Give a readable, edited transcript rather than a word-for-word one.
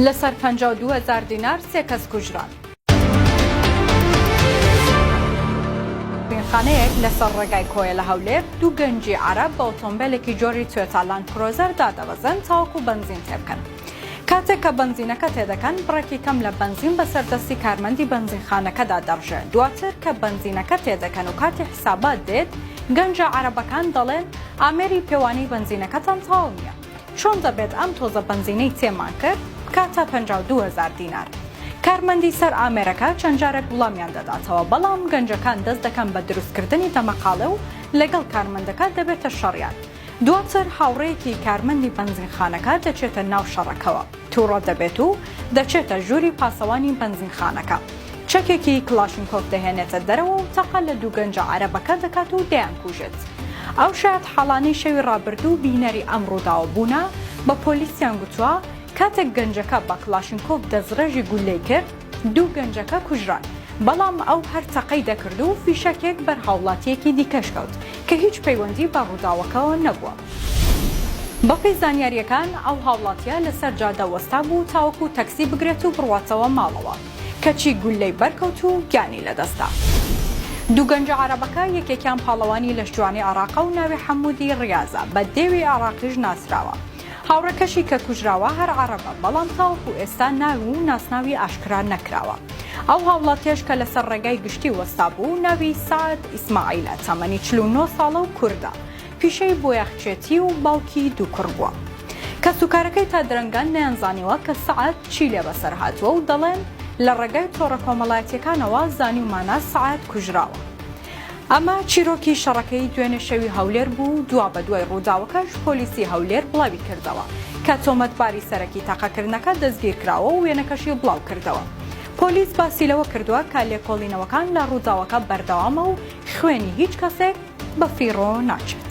لەسەر 52 هەزار دینار سێ کەس کوژران. بەنزینخانەیەک لەسەر ڕێگای کۆیە لە هەولێر، دوو گەنجی عەرەب بە ئۆتۆمبێلێکی جۆری تۆیۆتا لاند کرۆزەر دادەبەزن تاوەکو بەنزین تێبکەن. کاتێک کە بەنزینەکە تێدەکەن، بڕێکی کەم لە بەنزین بەسەر دەستی کارمەندی بەنزینخانەکەدا دەڕژێ. دواتر کە بەنزینەکە تێدەکەن و کاتی حیسابات دێت، گەنجە عەرەبەکان دەڵێن، ئامێری پێوانەی بەنزینەکەتان تەواو نییە. چۆن دەبێت ئەم تۆزە بەنزینەی تێمان کرد بکاتە 52 هەزار دینار؟ کارمەندی سەر ئامێرەکە چەند جارێک وڵامیان دەداتەوە، بەڵام گەنجەکان دەست دەکەن بە دروستکردنی دەمەقاڵێ و لەگەڵ کارمەندەکە دەبێتە شەڕیان. دواتر هاوڕێیەکی کارمەندی بەنزینخانەکە دەچێتە ناو شەڕەکەوە، توڕە دەبێت و دەچێتە ژووری پاسەوانی بەنزینخانەکە، چەکێکی کڵاشینکۆف دەهێنێتە دەرەوە و تەقە لە دوو گەنجە عەرەبەکە دەکات و دەیانکوژێت. ئەو شایەتحاڵانەی شەوی ڕابردوو بینەری ئەم ڕووداوە بوونە، بە پۆلیسیان گوتووە، کاتێک گەنجەکە بە کڵاشینکۆف دەستڕێژی گوللەی کرد، دوو گەنجەکە کوژران، بەڵام ئەو هەر تەقەی دەکرد و فیشەکێک بەر هاوڵاتییەکی دیکەش کەوت کە هیچ پەیوەندی بە ڕووداوەکەوە نەبووە. بەپێی زانیارییەکان، ئەو هاوڵاتییە لەسەر جادە وەستابوو تاوەکو تەکسی بگرێت و بڕواتەوە ماڵەوە، کەچی گوللەی بەرکەوت و گیانی لەدەستدا. دوو گەنجە عەرەبەکە یەکێکیان پاڵەوانی لەشجوانی عێراقە و ناوی حەمودی ڕیازە، بە دێوی عێراقیش ناسراوە. هاوڕێکەشی کە کوژراوە هەر عەڕەبە، بەڵام تاوەکو ئێستا ناو و ناسناوی ئاشکرا نەکراوە. ئەو هاوڵاتیەش کە لەسەر ڕێگای گشتی وەستابوو، ناوی سەعد ئیسماعیلە، تەمەنی 49 ساڵە و کوردە، پیشەی بۆیاخچێتی و باوکی دوو کوڕ بووە. کەسوکارەکەی تا درەنگان نەیانزانیوە کە سەعد چی لێ بەسەر هاتووە و دەڵێن لە ڕێگای تۆڕە کۆمەڵایەتیەکانەوە زانیومانە سەعد کوژراوە. ئەمە چیرۆکی شەڕەکەی دوێنێ شەوی هەولێر بوو و دوابەدوای ڕووداوەکەش پۆلیسی هەولێر بڵاویکردەوە کە تۆمەتباری سەرەکی تەقەکردنەکە دەستگیرکراوە و وێنەکەشی بڵاوکردەوە. پۆلیس باسی لەوە کردووە کە لێکۆڵینەوەکان لە ڕووداوەکە بەردەوامە و خوێنی هیچ کەسێک بەفیڕۆ ناچێت.